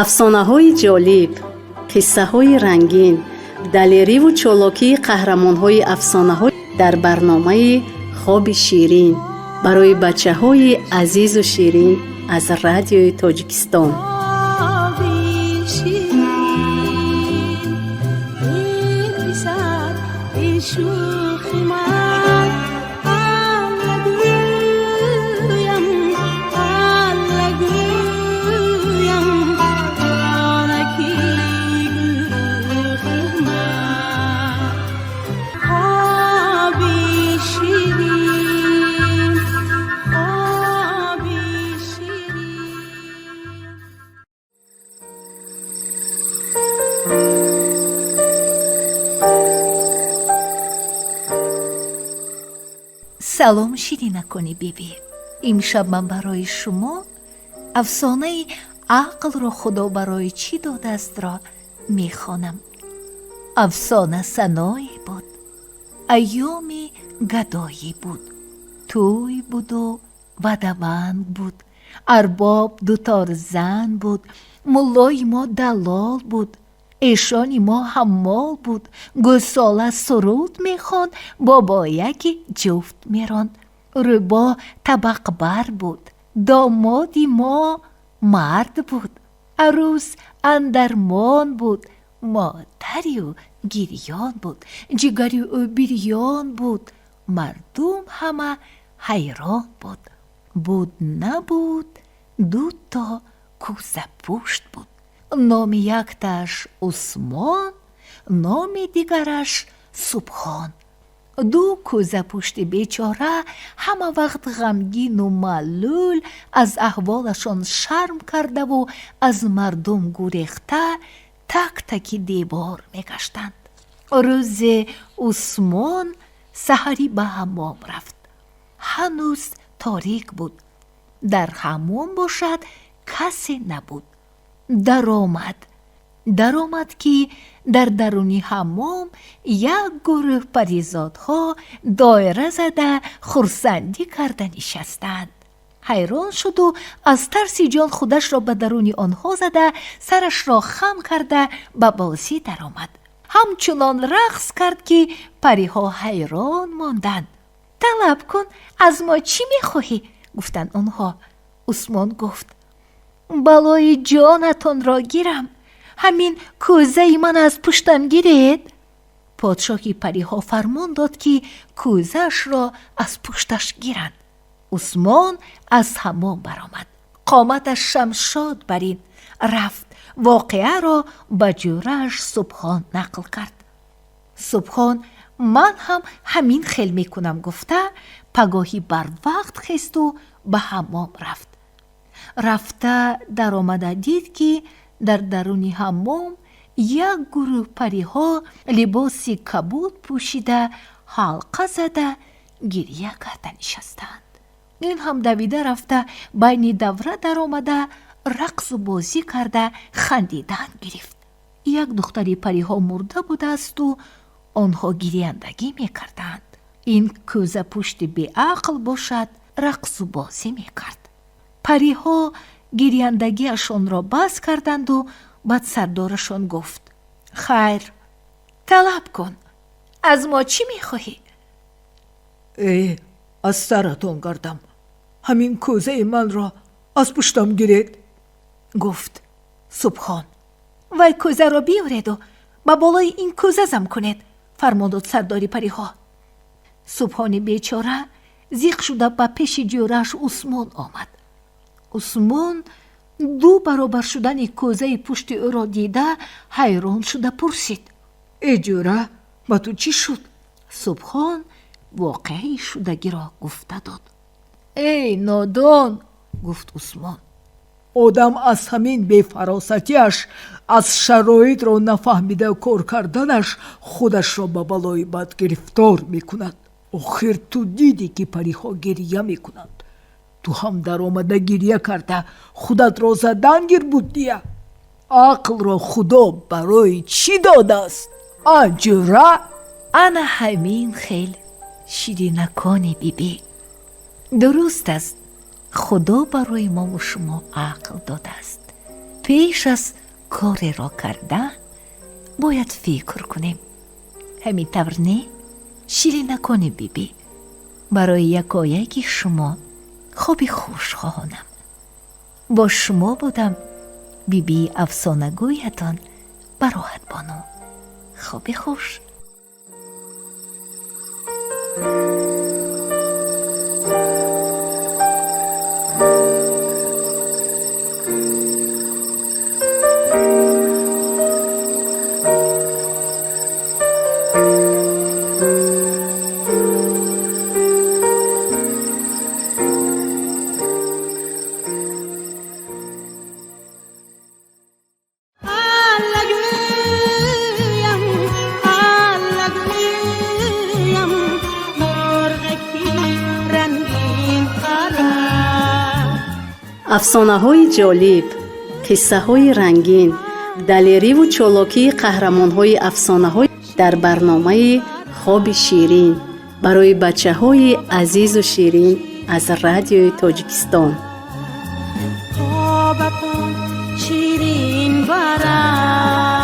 Афсонаҳои ҷолиб, қиссаҳои рангин, далериву чолокии қаҳрамонҳои афсонаҳо дар барномаи «Хоби ширин» барои бачаҳои азизу ширин аз Радиои Тоҷикистон. Хоби ширин, эй писар, эй шӯхи ман, Алла гӯям, Алла гӯям, ҷонаки гурӯҳи ман. Хоби ширин, хоби ширин. Салом, ширинакони бибӣ! Имшаб ман барои шумо афсонаи «Ақлро Худо барои чӣ додаастро» мехонам. Афсона саное буд, айёми гадоӣ буд, тӯй буду вадаванг буд, арбоб дуторзан буд, муллои мо даллол буд, эшони мо ҳаммол буд, гӯсола суруд мехонд, бобояки ҷуфт меронд, рӯбоҳ табақбар буд, домоди мо мард буд, арӯс андармон буд, модари ӯ гирён буд, ҷигари ӯ бирён буд, мардум ҳама ҳайрон буд. Буд, набуд, дуто кӯзапушт буд. Номи якташ Усмон, номи дигараш Субҳон. Ду кӯзапушти бечора ҳама вақт ғамгину маълул, аз аҳволашон шарм кардаву аз мардум гурехта, так таки девор мегаштанд. Рӯзе Усмон саҳарӣ ба ҳаммом рафт. Ҳанӯз торик буд. Дар ҳаммом бошад, касе набуд. Даромад. Даромад, ки дар даруни ҳаммом як гурӯҳ паризодҳо доира зада, хурсандӣ карда нишастанд. Ҳайрон шуду аз тарси ҷон худашро ба даруни онҳо зада, сарашро хам карда, ба бозӣ даромад. Ҳамчунон рақс кард, ки париҳо ҳайрон монданд. «Талаб кун, аз мо чӣ мехоҳӣ?» гуфтанд онҳо. Усмон гуфт: «Балои ҷонатонро гирам, ҳамин кӯзаи ман аз пуштам гиред». Подшоҳи париҳо фармон дод, ки кӯзаашро аз пушташ гиранд. Усмон аз ҳаммом баромад, қоматаш шамшод барин. Рафт, воқеаро ба ҷӯрааш Субҳон нақл кард. Субҳон «Ман ҳам ҳамин хел мекунам» гуфта, пагоҳӣ барвақт хесту ба ҳаммом рафт. Рафта даромада дид, ки дар даруни ҳаммом як гурӯҳ париҳо либоси кабуд пӯшида, ҳалқа зада, гирья карда нишастаанд. Ин ҳам давида рафта, байни давра даромада, рақсу бозӣ карда, хандидан гирифт. Як духтари париҳо мурда будаасту онҳо гирияндагӣ мекарданд. Ин кӯзапушти беақл бошад, рақсу бозӣ мекард. Париҳо гирияндагиашонро бас карданду баъд сардорашон гуфт: «Хайр, талаб кун, аз мо чӣ мехоҳӣ?» Э, аз саратон гардам, ҳамин кӯзаи манро аз пуштам гиред. Гуфт Субҳон. «Вай кӯзаро биёреду ба болои ин кӯза зам кунед», фармон дод сардори париҳо. Субҳони бечора зиқ шуда, ба пеши ҷӯрааш Усмон омад. Усмон ду баробар шудани кӯзаи пушти ӯро дида, ҳайрон шуда пурсид: «Э, ҷӯра, ба ту чӣ шуд?» Субҳон воқеаи шудагиро гуфта дод. «Эй нодон», гуфт Усмон, «Одам аз ҳамин бефаросатиаш, аз шароитро нафаҳмида кор карданаш худашро ба балои бад гирифтор мекунад. Охир ту дидӣ, ки париҳо гирья мекунанд, ту ҳам даромада, гирья карда, худатро задан гир буддия. Ақлро Худо барои чӣ додааст, а, ҷӯра?» Ана ҳамин хел, ширинакони бибӣ. Дуруст аст, Худо барои мову шумо ақл додааст. Пеш аз кореро кардан бояд фикр кунем. Ҳамин тавр не, ширинакони бибӣ? Барои якояки шумо хоби хуш хоҳонам. Бо шумо будам бибии афсонагӯятон Бароҳатбону. Хоби хуш. Аллагӯям, аллагӯям, мурғаки рангин парад. Афсонаҳои ҷолиб, қиссаҳои рангин, далериву чолокии қаҳрамонҳои афсонаҳо дар барномаи «Хоби ширин» барои бачаҳои азизу ширин аз Радиои Тоҷикистон. Хобатон ширин барад.